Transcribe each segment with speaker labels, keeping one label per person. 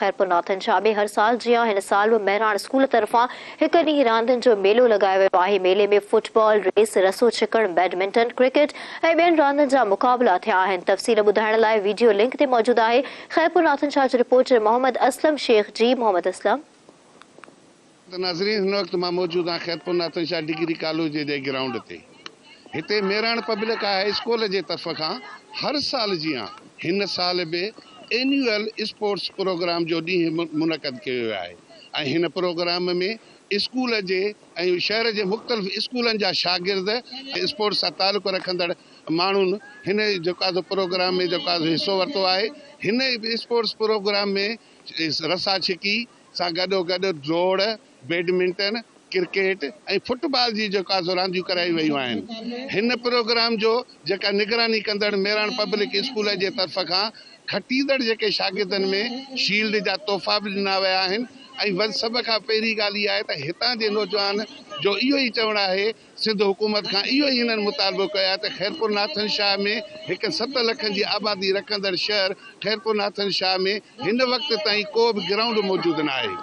Speaker 1: خيرپور ناٿن شاهه ۾ هر سال جيان هن سال به مهراڻ اسڪول طرفان هڪ ڏينهن راندين جو ميلو لڳايو ويو آهي. ميلي ۾ فٽبال، ريس، رسو ڇڪڻ، بيڊمنٽن، ڪرڪيٽ ۽ ٻين راندين جا مقابلا ٿيا آهن. تفصيل ٻڌائڻ لاء ويڊيو لنڪ تي موجود آهي خيرپور ناٿن شاهه جو رپورٽر محمد اسلم شيخ جي محمد اسلم.
Speaker 2: ته ناظرين هن وقت مان موجود آهيان خيرپور ناٿن شاهه ڊگري ڪاليج جي گرائونڊ تي. هتي مهراڻ پبلڪ هاء اسڪول جي طرف کان هر سال جيان هن سال به اينيوئل اسپورٽس پروگرام جو ڏينهن منعقد ڪيو ويو آهي ۽ هن پروگرام ۾ اسڪول جي ۽ شهر جي مختلف اسڪولن جا شاگرد ۽ اسپورٽس سان تعلق رکندڙ ماڻهن هن جيڪو آهي سو پروگرام ۾ جيڪو آهي سو حصو ورتو آهي هن اسپورٽس پروگرام ۾ رسا ڇڪي سان گڏوگڏ ڊوڙ، بيڊمنٽن، ڪرڪيٽ ۽ فٽ بال جي جيڪا سو رانديون ڪرايون ويون آهن. هن پروگرام جو جيڪا نگراني ڪندڙ ميراڻ پبلڪ اسڪول جي طرف کان کٽيندڙ جيڪي شاگردن ۾ شيلڊ جا تحفا به ڏنا ويا آهن ۽ ون سڀ کان پهرين ڳالهه اها آهي ته هتان جي نوجوان جو اهو ئي چوڻ آهي سنڌ حڪومت کان اهو ئي هنن مطالبو ڪيو آهي ته خيرپور ناٿن شاهه ۾ هڪ ست لکن جي آبادي رکندڙ شهر خيرپور ناٿن شاهه ۾ هن وقت تائين ڪو به گرائونڊ موجود ناهي.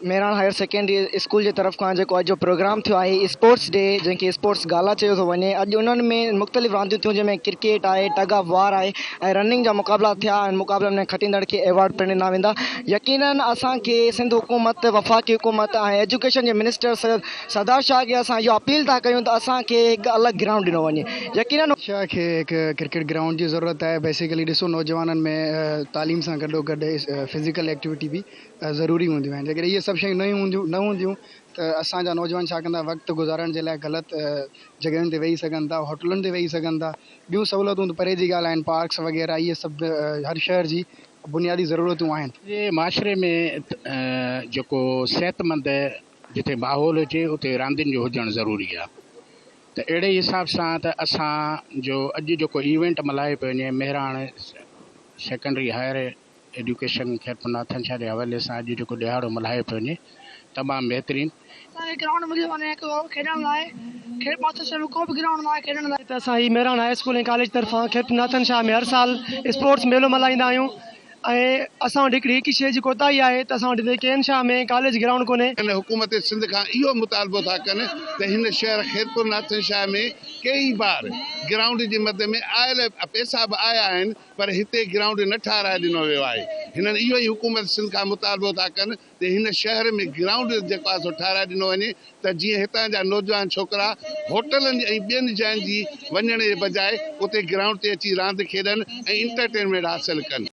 Speaker 3: مهراڻ هائير سيڪنڊري اسڪول جي طرف کان جيڪو اڄ جو پروگرام ٿيو آهي اسپورٽس ڊي جنهن کي اسپورٽس گالا چيو ٿو وڃي اڄ انهن ۾ مختلف رانديون ٿيون جنهن ۾ ڪرڪيٽ آهي ٽگ آف وار آهي ۽ رننگ جا مقابلا ٿيا ۽ مقابلن ۾ کٽيندڙ کي ايوارڊ پڻ ڏنا ويندا يقينن اسان کي سنڌ حڪومت وفاقي حڪومت ۽ ايجوڪيشن جي منسٽر سيد سردار شاهه کي اسان اهو اپيل ٿا ڪيون ته اسان کي هڪ الڳ گرائونڊ ڏنو وڃي يقينن.
Speaker 4: شاهه کي هڪ ڪرڪيٽ گرائونڊ جي ضرورت آهي بيسيڪلي ڏسو نوجوانن ۾ تعليم سان گڏو گڏ فزيڪل ايڪٽيوٽي به ضروري هونديون آهن جيڪڏهن اهي سڀ شيون نه هونديون نه هونديون ته اسان جا نوجوان ڇا ڪندا وقت گذارڻ جي لاء غلط جڳهين تي ويهي سگهن ٿا هوٽلن تي ويهي سگهن ٿا ٻيون سهولتون ته پري جي ڳالهه آهن پارڪس وغيره اهي سڀ هر شهر جي بنيادي ضرورتون آهن.
Speaker 5: جي معاشري ۾ جيڪو صحتمند جتي ماحول هجي اتي راندين جو هجڻ ضروري آ ته اهڙي حساب سان ته اسان جو اڄ جيڪو ايونٽ ملهايو پيو وڃي Mehran secondary higher education Khairpur Nathan Shah جي حوالي سان اڄ جيڪو ڏهاڙو ملهايو پيو وڃي تمام بهترين.
Speaker 6: اسان کي گرائونڊ ملي وڃي هڪ کيڏڻ لاء خيرپور ناٿن شاهه ۾ ڪو به گرائونڊ ناهي کيڏڻ لاء.
Speaker 7: ته اسان هي مهراڻ هاء اسڪول ۽ ڪاليج طرفان خيرپور ناٿن شاهه ۾ هر سال اسپورٽس ميلو ملهائيندا آهيون ۽ اسان وٽ هڪڙي هڪ شيء جي ڪوتاهي آهي ته اسان وٽ هتي ڪين شاهه ۾ ڪاليج گرائونڊ ڪونهي.
Speaker 2: هن حڪومت سنڌ کان اهو مطالبو ٿا ڪن ته هن شهر خيرپور ناٿن شاهه ۾ ڪيئي بار گرائونڊ جي مد ۾ آيل پئسا به آيا آهن پر هتي گرائونڊ نه ٺاهرائي ڏنو ويو آهي هنن اهو ئي حڪومت سنڌ کان مطالبو ٿا ڪن ته هن شهر ۾ گرائونڊ جيڪو آهي سو ٺاهرائي ڏنو وڃي ته جيئن هتان جا نوجوان ڇوڪرا هوٽلن ۽ ٻين جاين جي وڃڻ جي بجاء اتي گرائونڊ تي اچي راند کيڏن ۽ انٽرٽينمينٽ حاصل ڪن.